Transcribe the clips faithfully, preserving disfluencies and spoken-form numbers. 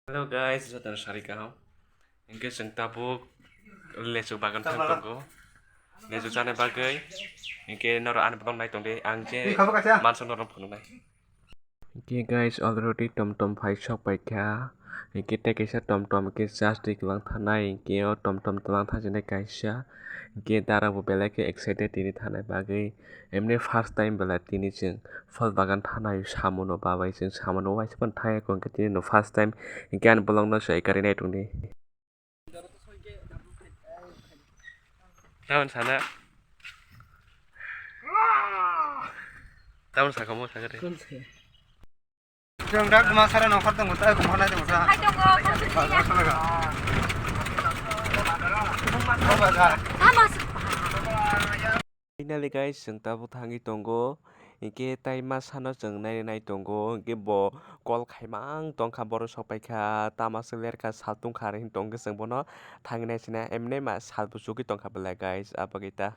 Hello guys, jotono sari kaham. Hinkhe chwng tabuk lechu bagan thang tongo. Lechu chana bagwi. Hinkhe norok ani vlog nai tongdi. Ang je mansa norok phunuknai. Hinkhe guys, already tom tom phai sok paikha. Hinkhe tei kaisa tom tom hinkhe charge twi kwbang thanai. Hinkhe o tom tom twlang thang sinai kaisa. Hinkhe dara bo belai khe excited tini thanai bagwi. Emni first time belai tini chwng phal bagan thanai samono babai chwng samono waisa phano thangya kho hinkhe tini no first time hinkhe ani vlog no sai karinai tongdi. Tamoni sana. Tamoni saka mo saka de. Chwng dak ma sara nongkhor tongo, tai khum hanai tongo sa. Hai tongo, bosong sini. Finally guys, chwng tabuk thangwi tongo. Hinkhe tai ma sano chwng nai nai tongo. Hinkhe bo call khaimang tongkha, borok sopaikha, tama swk lerkha, sal tongkha hinwi tongkhe chwng bono thangwi nai sina. Emni ma sal bo chugwi tongkha belai guys, abagwi ta.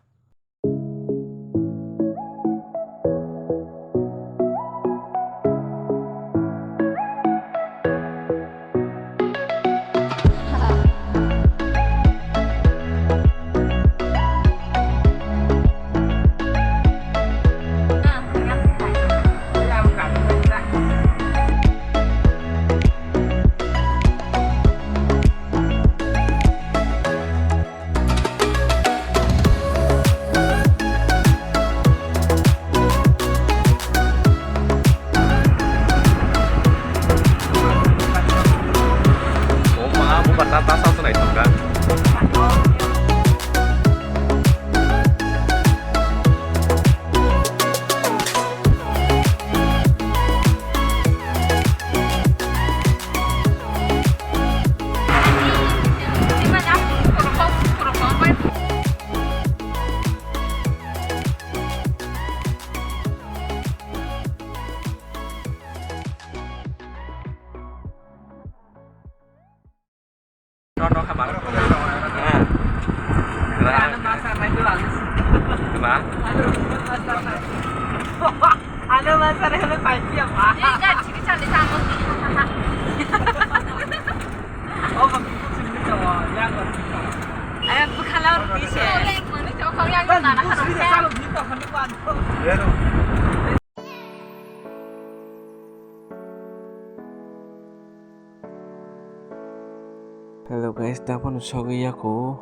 Hello guys, daphano sogwi yako.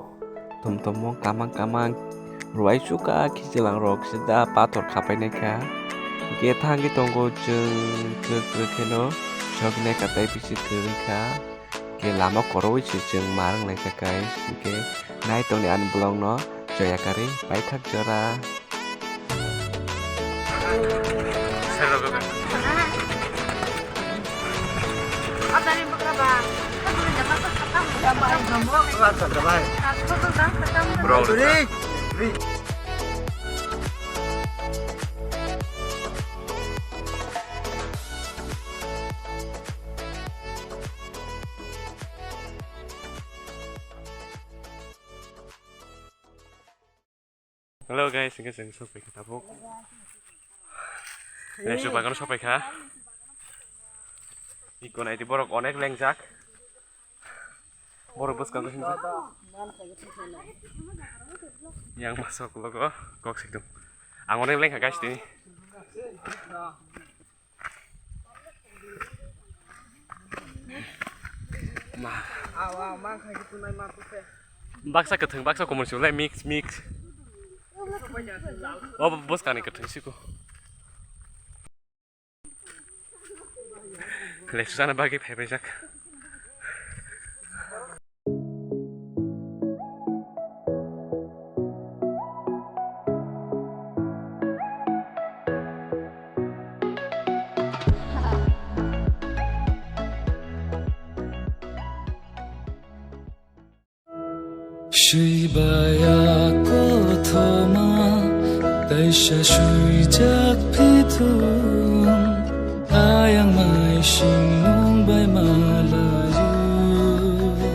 Tum tum kamang kamang ruai chuka khichilang rok sida pathor khapai naikha. Ge thangwi tongo chwng chwk chwk kheno sogwi naikha tei bisi kwrwi kha. Ke lama koroi se chwng ma rwng lai kha guys, hwnkhe nai tongni ani vlog no joya karwi paithak jora. Bro. Hello guys, hingke chwng sokphaikha tabuk. Lesu bagano sokphaikha. Iko naidi borok onek lengjak. Borok bwskango hinjak. Yang masuk logo kok sikdum. Ang onek lengkha guys tini. Ma. Baksa kwthwng, baksa komor se belai mix, mix. O bwskangni kwthwng siko. Lesu sana bagwi phaibaijak. Swibaya kothoma kaisa swijak phitung, ayang mai sing